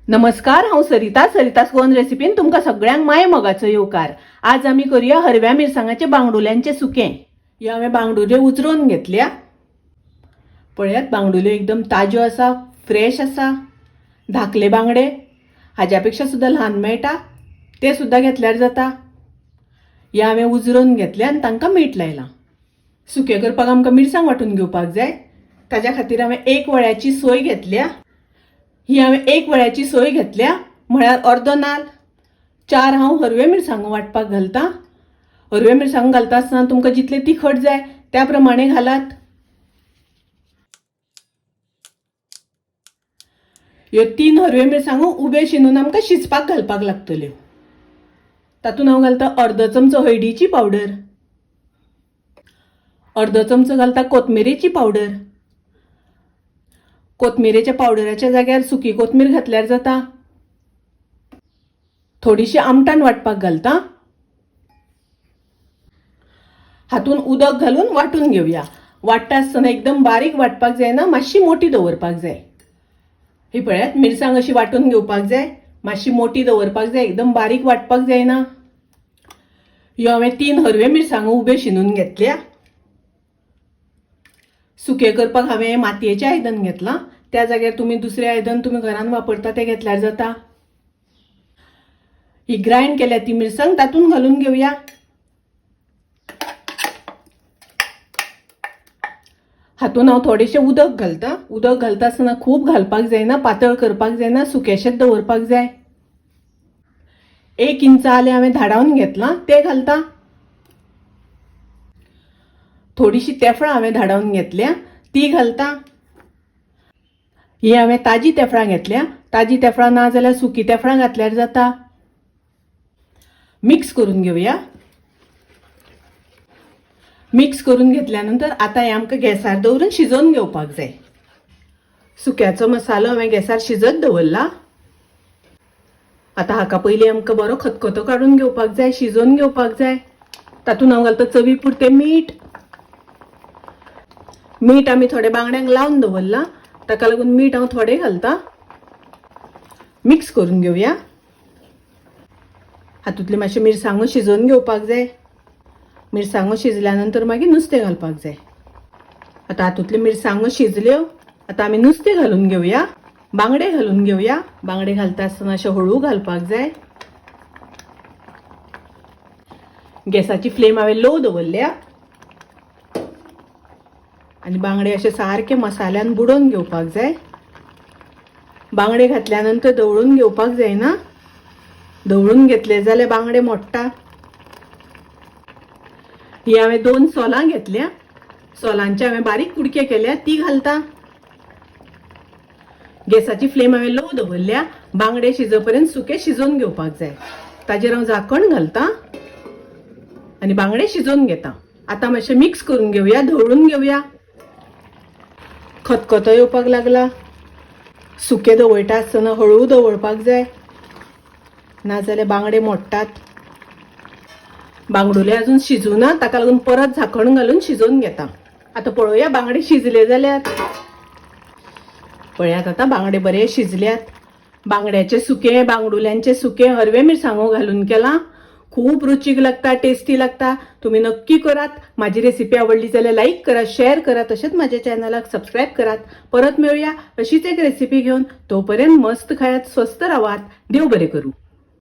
नमस्कार, हांव सरिता. सरितास गोवन रेसिपीन तुमकां सगळ्यांक माय मोगाचो येवकार. आज आमी करूया हरव्या मिरसांगाचे बांगडुल्यांचें सुकें. ह्यो हांवें बांगडुल्यो उजरोवन घेतल्या. पळयात, बांगडुल्यो एकदम ताज्यो आसा, फ्रेश आसा. धाकले बांगडे हाज्या पेक्षा सुद्दां ल्हान मेळटा, ते सुद्दां घेतल्यार जाता. हे हांवें उजरोवन घेतले आनी तांकां मीठ लायलां. सुकें करपाक आमकां मिरसांग वांटून घेवपाक जाय. ताज्या खातीर हांवें एक वळ्याची सोय घेतल्या. ही हांवें एक वळ्याची सोय घेतल्या, म्हळ्यार अर्दो नाल. चार हांव हरव्यो मिरसांगो वांटपाक घालता. हरव्यो मिरसांगो घालता आसतना तुमकां जितलें तिखट जाय त्या प्रमाणे घालात. ह्यो तीन हरव्यो मिरसांगो उबे शिनून आमकां शिजपाक घालपाक लागतल्यो. तातूंत हांव घालता अर्दो चमचो हळदीची पावडर, अर्दो चमचो घालता कोथमिरेची पावडर. कोथमिरेच्या पावडराच्या जाग्यार सुकी कोथमीर घातल्यार जाता. थोडीशी आमटान वांटपाक घालता. हातून उदक घालून वांटून घेवया. वांट्टा आसतना एकदम बारीक वांटपाक जायना, मातशी मोटी दवरपाक जाय. ही पळयात, मिरसांग अशी वांटून घेवपाक जाय, मातशी मोटी दवरपाक जाय, एकदम बारीक वांटपाक जायना. ह्यो हांवें तीन हरव्यो मिरसांगो उब्यो शिनून घेतल्या. सुकें करपाक हांवें मातयेचें आयदन घेतलां. त्या जाग्यार तुमी दुसरें आयदन तुमी घरान वापरता तें घेतल्यार जाता. ही ग्रायंड केल्या ती मिरसांग तातूंत घालून घेवया. हातूंत हांव थोडेशें उदक घालता. उदक घालता आसतना खूब घालपाक जायना, पातळ करपाक जायना, सुकेशेंच दवरपाक जाय. 1 इंच आलें हांवें धाडावन घेतलां, तें घालता. थोडीशी तेफळां हांवें धाडावन घेतल्या, ती घालता. ही हांवें ताजी तेफळां घेतल्या. ताजी तेफळां ना जाल्यार सुकी तेफळां घातल्यार जाता. मिक्स करून घेवया. मिक्स करून घेतल्या नंतर आतां हें आमकां गॅसार दवरून शिजोवन घेवपाक जाय. सुक्याचो मसालो हांवें गॅसार शिजत दवरला. आतां हाका पयलीं आमकां बरो खतखतो काडून घेवपाक जाय, शिजोवन घेवपाक जाय. तातूंत हांव घालता चवी पुरतें मीठ. मीठ आमी थोडे बांगड्यांक लावन दवरलां, ताका लागून मीठ हांव थोडें घालता. मिक्स करून घेवया. हातूंतल्यो मातश्यो मिरसांगो शिजोवन घेवपाक जाय. मिरसांगो शिजल्या नंतर मागीर नुस्तें घालपाक जाय. आतां हातूंतल्यो मिरसांगो शिजल्यो, आतां आमी नुस्तें घालून घेवया, बांगडे घालून घेवया. बांगडे घालता आसतना अशें हळू घालपाक जाय. गॅसाची फ्लेम हांवें लो दवरल्या आनी बांगडे अशे सारके मसाल्यान बुडोवन घेवपाक जाय. बांगडे घातल्या नंतर धवळून घेवपाक जायना, धवळून घेतले जाल्यार बांगडे मोडटा. ही हांवें 2 सोलां घेतल्या. सोलांचे हांवें बारीक कुडके केल्या, ती घालता. गॅसाची फ्लेम हांवें लो दवरल्या. बांगडे शिजपर्यंत सुके शिजोवन घेवपाक जाय. ताजेर हांव झाकण घालता आनी बांगडे शिजोवन घेता. आतां मातशें मिक्स करून घेवया, धवळून घेवया. खतखतो येवपाक लागला. सुकें दवळटा आसतना हळू दवळपाक जाय, नाजाल्यार बांगडे मोडटात. बांगडुले अजून शिजूना, ताका लागून परत झाकण घालून शिजोवन घेता. आतां पळोवया बांगडे शिजले जाल्यार. पळयात, आतां बांगडे बरे शिजल्यात. बांगड्याचें सुकें, बांगडुल्यांचें सुकें हरवे मिरसांगो घालून केलां. खूब रुचीक लागता, टेस्टी लागता. तुमी नक्की करात. माझी रेसिपी आवडली जाल्यार लाईक करा, शेअर करा, तशेंच माझ्या चॅनलाक सबस्क्राईब करात. परत मेळूया अशीच एक रेसिपी घेवन. तोपर्यंत मस्त खायात, स्वस्थ रावात. देव बरें करूं.